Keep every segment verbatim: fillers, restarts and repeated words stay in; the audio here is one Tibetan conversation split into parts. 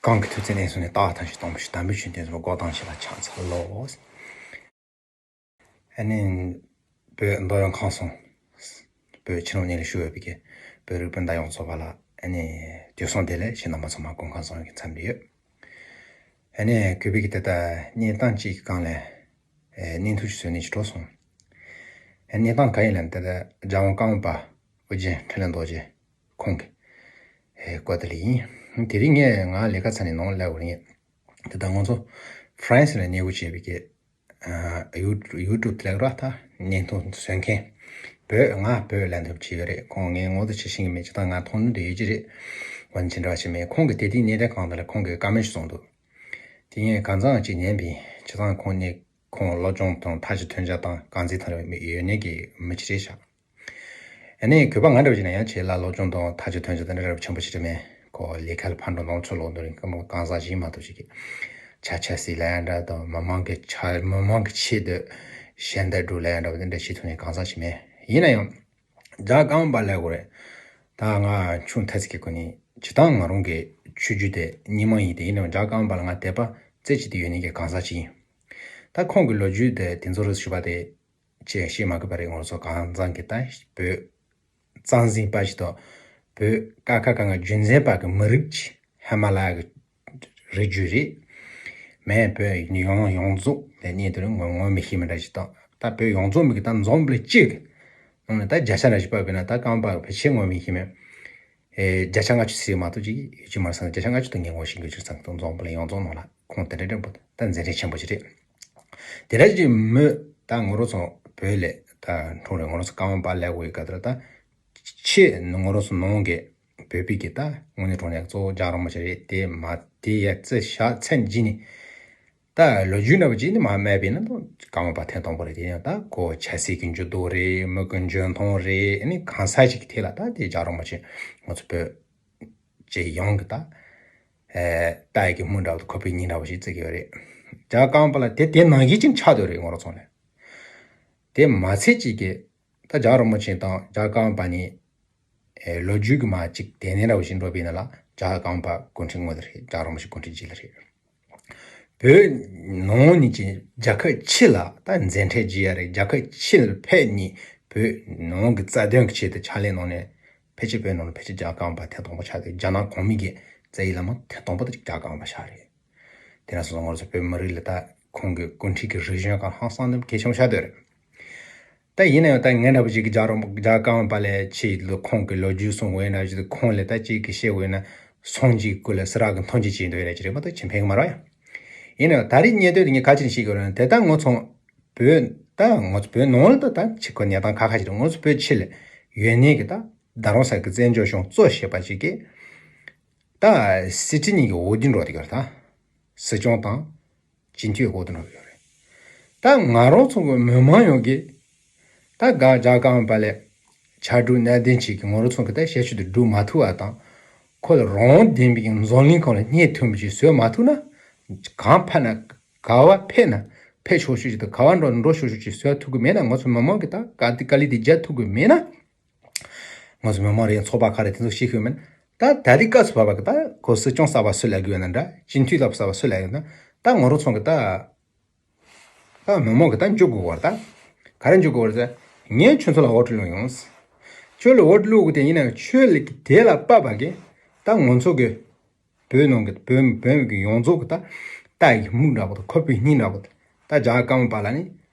གང་གི་དུས་ཚོད་ནས་བཟུང་ནས་ཏག་ཐང་ཞིག་གཏོང་བ་ཞིག་དམ་པའི་ཆོས་དེ་ཚོ་འགོག་སྟངས་ཤིག་ལ་ཆགས་ཚར་ལོ། ཨ་ནི་བོད་མདོ་དབུས་ཁམས་གསུམ་བོད་ཕྱི་ནང་གཉིས་ལ་བཞུགས་ཡོད་པའི་གི་བོད་རིགས་སྤུན་ཟླ་ཡོངས་རྫོགས་པ་ལ་ཨ་ནི་དུས་སང་དེ་ལས་ཕྱི་ནང་མ་ཚང་མ་སྐུ་ཁམས་བཟང་བའི་གི་འཚམས་འདྲི་ཡོད། ཨ་ནི་གུས་པའི་གི་དེ་ལྟ་གནས་སྟངས་གཅིག་གི་སྒང་ལ་ཨ་བརྙན་ཐུང་ཞིག་བཟོས་ནས་ཅིག་འགྲོ་སོང་། ཨ་གནས་སྟངས་ག་ཡིན་ལབ་ན་དེ་ལྟ་རྒྱལ་དབང་ཀརྨ་པ་ཨོ་རྒྱན་འཕྲིན་ལས་རྡོ་རྗེ་ཁོང་གི་ཨེ་སྐོར་དེ་ལ་ཡིན། དེ་རིང་ངས་ང་ལས་ཀ་ཚར་ནས་ནང་སླེབས་པ་ཡིན། དེ་ལྟར་ང་ཚོ་ཧྥ་རན་སི་ལ་གནས་སྤོ་བྱས་པའི་གི་ཨ་ཡུ་ཡུ་ཊུབ་དེ་ལ་ར་ད་བརྙན་ཐུང་བཟོ་མཁན་བོད་ང་བོད་ལ་འདུག་བྱས་ཡོད་རེད། ཁོང་ངའི་ངོ་དེ་ཆ་ཤེས་ཀྱི་མེད། ཅི་ལྟར་ང་མཐོང་སྣང་དེ་ཡོད་ཀྱི་རེད། འོན་ཅི་འདྲ་བ་ཞིག་མེད། ཁོང་གི་དེ་དུས་གནས་སྟངས་གང་དེ་ལ་ཁོང་གིས་བཀའ་མོལ་ཞིག་གསུངས་འདུག་དེ་ངས་གང་ཚང་ཅིག་ཉན་པས་ཅི་ལྟར་ཁོང་ནི་ཁོང་སློབ་སྦྱོང་དང་ཐག་གཅོད་མཐུན་ཆ་དང་གང་ཚིག་ཐང་རེ་ཡོད་ནས་ཀྱི་མི་ཅི་རེད་ཤག་ཨ་ནི་གུས་པ་ང་འདྲ་བ་ཅིག་ན་ཡང་ཆེ་ལ་སློབ་སྦྱོང་དང་ཐག་གཅོད་མཐུན་ཆ་དེ་འདྲ་རབ་ཆེན་པོ་ཞིག་རེད་མེད། ཁོ་ལས་ཀ་ལ་ཕར་འགྲོ་ནང་ཚུར་ལོག་འདུག་རིང་སྐམ་པོ་གང་ཟག་ཞིག་མ་གཏོགས་ཅིག་གི་ཆ་ཆ་སྲིད་ལ་ཡང་འདྲ་དང་མི་མང་གི་ཆ་མི་མང་གི་ཆེད་དུ་གཞན་དག་སྒྲུབ་ལ་ཡང་འདྲ་བ་དེ་འདྲ་བྱེད་ཐུབ་ནས་གང་ཟག་ཞིག་མེད། ཡིན་ན་ཡང་རྒྱལ་ཀརྨ་པ་ལབ་དགོས་རེད། ད་ང་ཆུང་ཐ་ཚིག་གི་སྒོ་ནས་ཇི་ལྟར་ང་རང་གི་ཆོས་བརྒྱུད་དེ་རྙིང་མ་ཡིན་ཏེ། ཡིན་ན་ཡང་རྒྱལ་ཀརྨ་པ་ལ་ང་དད་པ་རྩེ་གཅིག་ཏུ་ཡོད་ནས་ཀྱི་གང་ཟག་ཅིག་ཡིན། ད་ཁོང་གི་ལོ་རྒྱུས་དེ་དེ་ཚོ་རེ་ཞུ་བ་དེ་ཅེས་ཤེས་མ་དགོས་པ་རེད། ང་ཚོ་གང་ཚང་གི་ད་བོད་གཙང་འཛིན་པ་ཞིག་དང་བོད་ཀ་ཁ་ག་ང་རྒྱུན་འཛིན་པ་གི་མི་རིགས་ཀྱི་ཧི་མ་ལ་ཡ་གི་རི་རྒྱུད་རེད། མེད་བོད་ཡོངས་ཡོངས་རྫོགས་དེ་གཉིས་དེ་ངོ་ངོ་མི་ཤེས་མི་འདྲ་ཞིག་དང་ད་བོད་ཡོངས་རྫོགས་མི་གི་ད་འཛོམས་པ་ལ་གཅིག་ནང་ནས་ད་བརྒྱ་ཆ་འདྲ་ཞིག་ཕབ་པས་ན་ད་ཀརྨ་པ་གི་ཕལ་ཆེར་ངོ་མི་ཤེས་མེད། ཨེ་བརྒྱ་ཆ་ལྔ་བཅུ་ཚིག་མ་གཏོགས་ཅིག་ཡོད་ཀྱི་མ་རེད་བསམ། བརྒྱ་ཆ་ལྔ་བཅུ་དང་ཉེ་བོ་ཞིག་ཡོད་ཀྱི་བསམ་གི་འདུག་འཛོམས་པ་ལ་ཡོངས་རྫོགས་ནང་ལ་ཁོང་དེ་འདྲ་འདྲ་པོ་ད་མཛད་འཕྲིན་ཆེན་པོ་ཞིག་རེད། དེ་འདྲ་ཅིག་མོས་ད་ང་རང་ཚོ་བོད་ལ་ད་འཁྲུངས་རེད། ང་རང་ཚོ་ཀརྨ་པ་ལབ་དགོས་ཡོད་ག་དེ་ལ་ད་ཆེས་ང་རང་ཚོ་ནང་གི་བོད་པའི་གི་ད་དངོས་གནས་དྲང་གནས་གཙོ་བོ་རྒྱལ་བ་རིན་པོ་ཆེ་རེད། དེ་མ་དེ་ཡ་རྩི་ཞག་མཚན་གྱི་ནི། ད་ལོ་རྒྱུས་འདྲ་པོ་ཅིག་ནི་མ་སྨྲས་པས་ན་ད་ཀརྨ་པ་ཐེངས་དང་པོ་རེད། དེ་ཡང་ད་ཁོ་ཆབ་སྲིད་ཀྱི་འགྱུར་ལྡོག་རེད། མི་གི་འཇོན་ཐང་རེད། ཨ་ནི་གང་ཟག་ཅིག་གི་ཐད་ལ་ད་དེ་རྒྱལ་བ་རིན་པོ་ཆེ་ང་ཚོ་བོད་ཅེས་ཡོངས་ཀྱི་ད་ཨེ་ལྟ་ཡི་གི་སྨོན་འདྲ་པོ་དང་ཁོ་པའི་སྙིང་འདྲ་པོ་ཞིག་བརྩི་གི་ཡོད་རེད། རྒྱལ་བ་ཀརྨ་པ་ལ་དེ་དེ་ནང་བཞིན་ཅིག་ཆགས་སྡོད་རེད་ང་རང་ཚོ་ལ། དེ་མ་ཚད་ཅིག་གི་ད་རྒྱལ་བ་རིན་པོ་ཆེ་དང་རྒྱལ་བ་ཀརྨ་པ་གཉིས་ཨེ་ལོ་རྒྱུས་ཀྱི་མ་གཅིག་དེ་ནས་འདྲ་བོ་ཞིག་འགྲོ་བས་ན་ལ་རྒྱལ་བ་ཀརྨ་པ་སྐུ་ཕྲེང་དངོས་དེ་རེད། རྒྱལ་བ་རིན་པོ་ཆེ་སྐུ་ཕྲེང་གཅིག་ལ་རེད། བོད་ནང་ནས་ཀྱི་རྒྱལ་ཁབ་ཕྱི་ལ་ད་མཛད་འཕྲིན་བརྗེ་ཡ་རེད། རྒྱལ་ཁབ་ཕྱི་ལ་ཕེབས་ནས་བོད་ནང་གི་རྩ་དོན་གྱི་ཆེད་དུ་ཕྱག་ལས་གནང་ནས་ཕལ་ཆེར་བོད་ནང་ལ་ཕལ་ཆེར་རྒྱལ་བ་ཀརྨ་པ་ཐེངས་དང་པོ་ཆགས་ཏེ་རྒྱ་ནག་གོང་མའི་གི་རྩ་བའི་བླ་མ་ཐེངས་དང་པོ་དེ་རྒྱལ་བ་ཀརྨ་པ་ཆགས་རེད། དེ་ན་སོང་ཙང་ང་ཚོ་བོད་མི་རིགས་ལ་ད་ཁོང་གི་སྐུ་ཕྲེང་གི་རིག་གཞུང་གང་ཧང་སང་ནི་གལ་ཆེན་པོ་ཆགས་བསྡད་རེད། ད་ཡིན་ན་ཡང་ད་ངས་འདྲ་པོ་ཅིག་གི་རྒྱལ་རོང་རྒྱལ་ཀརྨ་པ་ལས་ཆེས་ལོ་ཁོང་གི་ལོ་རྒྱུས་གསུང་བས་ན་ཅིག་ཁོང་ལས་ད་ཅིག་གི་བཤད་བས་ན་སངས་རྒྱས་སྐུ་ལ་སི་ར་གི་མཐོང་ཆེན་བྱེད་འདོད་ཡ་ཅིག་རེད་མ་གཏོགས་ཕྱིན་ཕེབས་ཀྱི་མ་རེད་ཡ། ཡིན་ན་ཡང་ད་རེས་གནད་དོན་དེ་ངས་ག་ཅིག་ནས་ཤེས་དགོས་རེད་ན་དེ་ད་ང་ཚོ་བོད་ད་ང་ཚོ་བོད་ནང་ལ་ད་ད་ཅིག་གི་གནས་སྟངས་ཁ་ཁ་ཅིག་རེད། ང་ཚོ་བོད་ཕྱི་ལ་ཡོད་ནས་གི་ད་ད་རུང་ས་གི་བཙན་བྱོལ་གཞུང་གཙོ་བྱས་པ་ཅིག་གི་ད་སྲིད་ཁྲི་གཉིས་ཀྱི་འོས་བསྡུ་འགྲོ་བསྡད་ཀྱི་རེད། ད་སྲིད་སྐྱོང་དང་སྤྱི་འཐུས་འོས་བསྡུ་འགྲོ་གི་ཡོད་རེད། ད་ང་རང་ཚོ་གི་མི་མང་ཡོངས་ཀྱིས་ད་ག་རྒྱ་གར་པ་ལས་ཕྱར་གྲུ་གནད་དོན་ཅིག་གི་ང་རང་ཚོ་གི་ད་བྱེད་ཆོག་ཏུ་སྒྲུབ་མ་ཐུབ་པ་དང་ཁོ་ལ་རང་དབང་ལྡན་པའི་འཛམ་གླིང་ཁམས་ལ་སྙད་ཐོན་པ་ཅིག་བཟོས་མ་ཐུབ་ན་གང་ཕན་ན་ག་བ་ཕེབས་ན་ཕེབས་ཆོག་ཆོག་ཅིག་དང་ག་བ་འགྲོ་འགྲོ་ཆོག་ཆོག་ཅིག་བཟོ་ཐུབ་ཀྱི་མེད་ན་ང་ཚོ་མི་མང་གི་ད་དཀའ་སྡུག་དཀའ་ལས་དེ་རྒྱག་ཐུབ་ཀྱི་མེད་ན། ང་ཚོ་མི་མང་རེད་ཚོགས་པ་ཁག་རེད་དེ་ཚོ་ཤེས་ཤོད་མིན། ད་ད་རེས་སྐབས་སུ་བབས་པ་གི་ད་ཁོ་སྲིད་སྐྱོང་གསར་པ་སུ་ལ་དགོས་ན་འདྲ་སྤྱི་འཐུས་ལ་གསར་པ་སུ་ལ་དགོས་ན་ད་ང་རང་ཚོ་གི་ད་ད་མི་མང་གི་ད་འཇུག་དགོས་བར་ད་ག་རེ་འཇུག་དགོས་བར་ཟེར། ངས་ཁྱོད་ཚོ་ལ་འོ་ཊི་བླུགས་ཡོང་། ཁྱོད་ལ་འོ་ཊི་བླུགས་དགོས་དེ་ཡིན་ན་ཁྱོད་ལ་གི་དེ་ལ་དཔག་པ་གི་ད་ང་ཚོ་གི་བོད་ནང་གི་བོད་བོད་མི་གི་ཡོངས་རྫོགས་གི་ད་ལྟ་ཡི་མིག་འདྲ་པོ་དང་ཁོག་པའི་སྙིང་འདྲ་པོ་དང་ད་རྒྱ་གར་པ་ལ་ནི་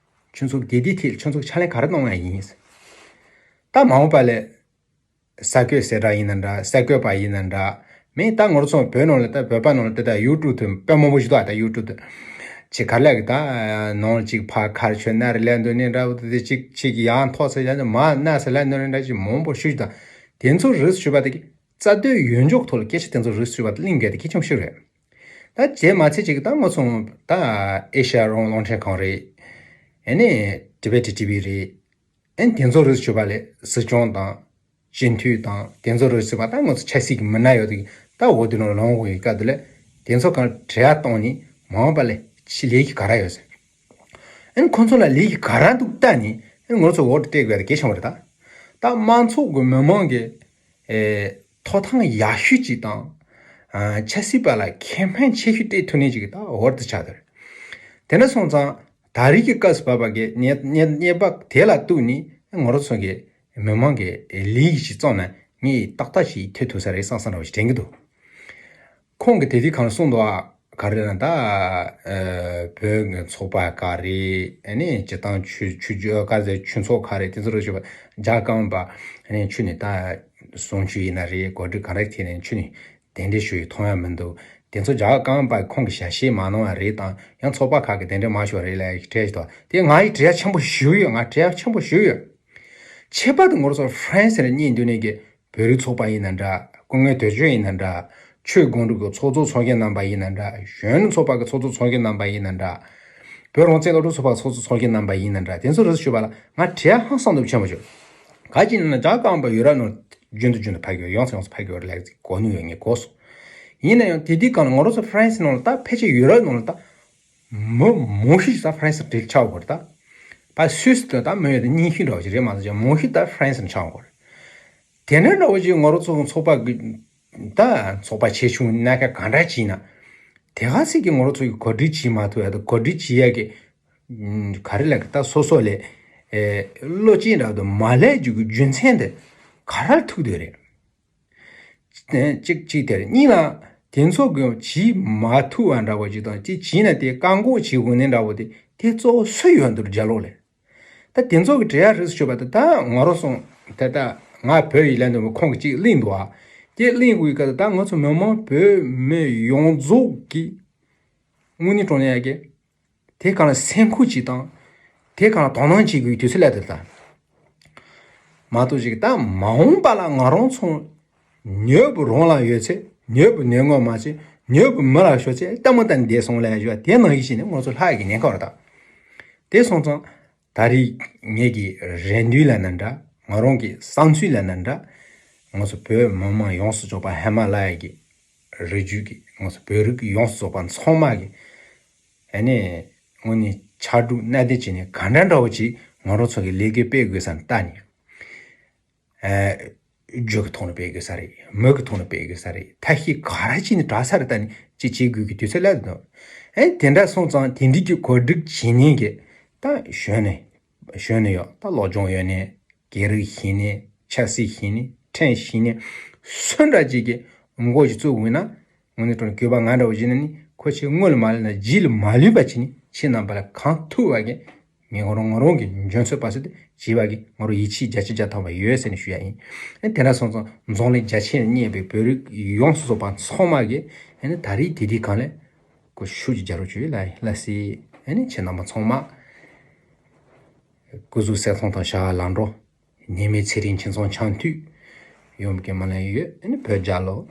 ཁྱོད་ཚོ་གི་དེ་དེའི་ཐད་ལ་ཁྱོད་ཚོ་གི་ཕྱག་ལས་ག་རེ་གནང་ཡ་ཡིན། ད་མ་འོངས་པ་ལས་ས་བཀོད་གསལ་བསྒྲགས་ཡིན་ན་འདྲ་གསར་འགོད་པ་ཡིན་ན་འདྲ་མིན་ད་ང་རང་ཚོ་བོད་ནང་ལ་ད་བོད་པ་ནང་ལ་ད་ད་ཡུ་ཊུབ་དུ་དཔེ་མང་པོ་ཞིག་འདུག་ད་ཡུ་ཊུབ་དུ་ཅིག་ག་ལ་གི་ད་ནང་ལ་ཅིག་ཕ་ཁར་ཆོས་ན་རེ་ལས་འདོད་ནི་འདྲ་བོ་དེ་ཅིག་ཅིག་ཡང་ཐོག་ས་ཡང་མ་ན་ས་ལ་འདོད་ནི་འདྲ་ཅིག་མང་པོ་ཞུ་ཞིག་ད་དེ་ཚོ་རིས་ཞུ་བ་དེ་གི་རྩ་དོན་ཡོད་འཇོག་ཐོག་ལ་སྐད་ཆ་དེ་ཚོ་རིས་ཞུ་བ་དེ་གླེང་དགོས་དེ་གལ་ཆེན་པོ་ཞིག་རེད། ད་རྗེས་མ་ཚེ་གཅིག་ད་ང་ཚོ་ད་ཨེ་ཤ་ཡ་རང་དབང་རླུང་འཕྲིན་ཁང་རེད། ཨེ་ནས་ཊི་བེ་ཊི་ཊི་ཝི་རེད། ཨེ་དེ་ཚོ་རིས་ཞུ་བ་ལས་སྲིད་སྐྱོང་དང་སྤྱི་འཐུས་དང་དེ་ཚོ་རིས་ཞུ་བ་ད་ང་ཚོ་ཆབ་སྲིད་ཀྱི་མི་སྣ་ཡོད་དེ་ད་འོ་དེ་ནང་ལོང་དགོས་ཡི་སྐབས་དེ་ལས་དེ་ཚོ་གང་བྲེལ་བ་གཏོང་ནས་མ་འོངས་པ་ལས་ཕྱི་ལས་ཀྱི་ག་ར་ཡོད་ཟེར། ཨེ་ཁོ་ཚོ་ལ་ལས་ཀྱི་ག་ར་འདུག་ལྟ་ནས་ཨེ་ང་ཚོ་འོ་དེ་སྤྲད་དགོས་ཡ་དེ་གལ་ཆེན་པོ་རེད་ད། ད་དམངས་ཚོགས་ཀྱི་མི་མང་གི་ཨེ་ཐོབ་ཐང་ཡག་ཤོས་ཅིག་དང་ ཆབ་སྲིད་པ་ལ་ཁེ་ཕན་ཆེ་ཤོས་སྤྲད་ཐུབ་མཁན་ཅིག་ད་འོར་དུ་ཆགས་འདུག་དེ་འདྲ་སོང་ཙང་ད་རེས་ཀྱི་སྐབས་སུ་བབས་པ་གི་གནས་གནས་གནས་བབ་དེ་ལ་གཏུགས་ནས་ང་རང་ཚོ་གི་མི་མང་གི་ལས་ཀྱི་ཅིག་བརྩམས་ན་ངས་ཏག་ཏག་ཅིག་ཐེབས་ཐུབ་ས་རེད་བསམ་བསམ་འདྲ་བོ་ཞིག་དྲན་གྱི་འདུག་ཁོང་གིས་དེ་དུས་གང་གསུངས་འདུག་ཨ། ག་རེ་ལབ་ན་ད་ཨ་བོད་ཀྱི་ཚོགས་པ་ག་རེ་ཨ་ནི་སྤྱི་བཏང་ཆོས་ཆོས་བརྒྱུད་ག་རེ་ཆོས་ཚོགས་ག་རེ་དེ་ཚོ་རུ་ཞུ་བ་རྒྱ་སྐམ་པ་ཨ་ནི་ཆོས་ནི་ད་གསུང་ཆོས་ཡིན་ན་རེད། གོ་སྒྲིག་ག་རེ་ཐད་ནས་ཆོས་ནི་གདན་འདྲེན་ཞུ་ཡི་མཐོང་ཡ་མི་འདུག་དེ་ཚོ་རྒྱ་སྐམ་པ་ཁོང་གིས་ཞལ་བཞེས་མ་གནང་བ་རེད་དང་ཡང་ཚོགས་པ་ཁག་གིས་གདན་འདྲེན་མ་ཞུ་བ་རེད་ལབ་ཡ་ཞིག་བྲིས་ཤིག་དང་དེ་ང་ཡི་དྲི་བ་ཆེན་པོ་ཞུ་ཡོད། ང་དྲི་བ་ཆེན་པོ་ཞུ་ཡོད། ཁྱད་པར་དུ་ང་རང་ཚོ་ཧྥ་རན་སི་ལ་གནས་སྡོད་མཁན་གྱི་བོད་རིགས་ཚོགས་པ་ཡིན་ན་འདྲ། སྐུ་ངལ་དོན་གཅོད་ཡིན་ན་འདྲ། ཆོས་སྒང་དྲུག་གི་ཚོགས་གཙོ་ཚོགས་གཞོན་རྣམ་པ་ཡིན་ན་འདྲ། གཞོན་ནུ་ཚོགས་པ་གི་ཚོགས་གཙོ་ཚོགས་གཞོན་རྣམ་པ་ཡིན་ན་འདྲ། བོད་རང་བཙན་སློབ་ཕྲུག་ཚོགས་པ་གི་ཚོགས་གཙོ་ཚོགས་གཞོན་རྣམ་པ་ཡིན་ན་འདྲ། དེ་ཚོ་རེ་ཞུ་བ་ལ་ང་དྲི་བ་ཧང་སང་སྟོབས་ཆེན་པོ་བྱུང་། ག་ཅི་ན་ན་རྒྱ་སྐམ་པ་ཡུ་རོབ་ནང་རྒྱུན་དུ་རྒྱུན་དུ་ཕེབས་ཡོད། ཡོངས་སུ་ཡོངས་སུ་ཕེབས་ཡོད་ལགས་གོ་ནུས་ཡོད་ངས་གོ་སོང་། ཡིན་ན་ཡང་དེ་དུས་གང་ལ་ང་རང་ཚོ་ཧྥ་རན་སི་ནང་ལ་ད་ཕལ་ཆེར་ཡུ་རོབ་ནང་ལ་ད་མི་མང་ཤོས་ཤིག་ད་ཧྥ་རན་སི་འབྲེལ་ཆགས་ཡོད་རེད་ད། ཕ་སུད་སི་དང་ད་མི་ཡོད་ད་རྙིང་ཤོས་འདྲ་བ་ཞིག་རེད་མ་གཏོགས་ཅང་མང་ཤོས་ད་ཧྥ་རན་སི་ནང་ཆགས་ཡོད་རེད། དེ་འདྲ་འདྲ་བོ་ཞིག་ང་རང་ཚོ་ཚོགས་པ་གི་ད་ཚོགས་པ་ཆེ་ཆུང་སྣ་ཁ་གང་འདྲ་ཅིག་ཡིན་ན། དེ་ག་ཚིག་གི་ང་རང་ཚོ་གི་གོ་སྒྲིག་བྱེད་མ་ཐུབ་ཡ་དང་གོ་སྒྲིག་བྱེད་ཡ་གི་ག་རེ་ལབ་གི་ད་སོ་སོ་ལས་བློ་སྐྱེད་འདྲ་བོ་དང་མ་ལས་རྒྱུ་གི་རྒྱུ་མཚན་དེ་ག་ར་ཐུག་བསྡད་རེད། གཅིག་གཅིག་དེར་གཉིས་ལ་དེ་ཚོ་གི་བྱེད་མ་ཐུབ་པ་འདྲ་བོ་ཅིག་དང་དེ་བྱས་ན་དེ་བཀག་འགོག་བྱེད་དགོས་ནི་འདྲ་བོ་དེ་དེ་གཙོ་བོ་སུ་ཡོད་འདུག་རྒྱ་ལོག་ལས། ད་དེ་ཚོ་གི་དྲི་ཡ་རེ་ཞུ་བ་དེ་ད་ང་རང་སོང་ད་ད་ང་བོད་ཡིག་ལ་འདུག་ཁོང་གི་གཅིག་གླེང་འདུག་ཨ། དེ་གླེང་དགོས་ཀ་ད་ང་ཚོ་མི་མང་བོད་མི་ཡོངས་རྫོགས་ཀྱི་དངོས་གནས་དྲང་གནས་ཡ་གི་དེ་གང་ལ་སེམས་ཁུར་གྱིས་དང་། དེ་གང་ལ་དོ་སྣང་བྱེད་དགོས་དུས་ཚོད་སླེབས་ཏེ་ད། མ་གཏོགས་ཅིག་ད་མ་འོངས་པ་ལ་ང་རང་ཚོ་ཉོས་པོ་རང་ལ་ཡོད་ཚེ་ཉོས་པོ་ནས་ངོ་མ་ཚེ་ཉོས་པོ་མི་ལ་ཤོར་ཚེ་ལྟད་མོ་ལྟ་ནས་བསྡད་སོང་ལ་ཡ་ཞུ་བ་དེ་ནང་བཞིན་བྱས་ནས་ང་ཚོ་ལྷག་གི་ཉེན་ཁ་བར་ད། དེ་སོང་ཙང་ད་རེས་ངེད་ཀྱི་རེ་འདུན་ལ་ན་འདྲ་ང་རང་གི་བསམ་ཚུལ་ལ་ན་འདྲ་ང་ཚོ་བོད་མི་མང་ཡོངས་སུ་རྫོགས་པ་ཧི་མ་ལ་ཡ་གི་རི་རྒྱུད་ཀྱི་ང་ཚོ་བོད་རིགས་ཡོངས་སུ་རྫོགས་པ་ཚང་མ་གི་ཨ་ནི་དངོས་གནས་ཕྱར་གྲུ་སྣ་བདུན་བྱས་ནས་ག་འདྲ་འདྲ་བོ་ཅིག་ང་རང་ཚོ་གི་ལས་འགུལ་སྤེལ་དགོས་ས་ལྟ་ནས། ཨ་རྒྱུ་གི་ཐོག་ནས་སྤེལ་དགོས་ས་རེད། མི་གི་ཐོག་ནས་སྤེལ་དགོས་ས་རེད། ཐབས་ཤེས་ག་རེ་བྱས་ནས་དྲག་ས་རེད་ལྟ་ནས་ཅིག་བྱེད་དགོས་ཀྱི་དུས་ཚོད་སླེབས་འདུག་ཨེ་དེ་འདྲ་སོང་ཙང་དེ་འདྲའི་གི་གོ་སྒྲིག་བྱེད་མཁན་གི་ད་གཞོན་ནུ་གཞོན་ནུ་ཡོད་ད་སློབ་སྦྱོང་ཡོད་ནས། སྐད་རིགས་ཤེས་ནས་ཆབ་སྲིད་ཤེས་ནས་ཕྲན་ཤེས་ནས་སུ་འདྲ་ཅིག་གིས་མགོ་ཞིག་བཙུགས་འོང་ན་དངོས་གནས་དྲང་གནས་གུས་པ་ང་འདྲ་བོ་བྱས་ན་ནི་ཁོ་ཆེས་སྔོན་ལ་མ་ལུས་ན་རྗེས་ལ་མ་ལུས་པ་བྱས་ནས་ཁྱེད་རྣམ་པ་ལ་གང་ཐུབ་པ་གིས་ངས་ང་རང་ང་རང་གི་འཇོན་ཚོད་པ་ཟེར་ཏེ་བྱས་པ་གིས་ང་རང་ཡིད་ཆེས་བརྒྱ་ཆ་བརྒྱ་ཐམ་པ་ཡོད་ཟེར་ནས་ཞུ་ཡ་ཡིན། ཨེ་དེ་འདྲ་སོང་ཙང་འཛམ་གླིང་རྒྱ་ཆེན་ལ་གནས་པའི་བོད་རིགས་ཡོངས་སུ་རྫོགས་པ་ཚང་མ་གིས་ཨེ་ནི་ད་རེས་དེ་དུས་གང་ལས་ཀོ་ཤུགས་ཀྱིས་རྒྱབ་སྐྱོར་ཞུ་ཡི་ལ་ལ་སི་ཨེ་ནི་ཁྱེད་རྣམ་པ་ཚང་མ་སྐུ་གཟུགས་གསལ་ཐང་དང་བྱ་བ་ལམ་འགྲོ། ནད་མེད་ཚེ་རིང་ཁྱིམ་ཚང་འཆམ་མཐུན་ཡོང་གི་མ་ལན་ཡོད་ཨ་ནི་བོད་རྒྱལ་ལོ།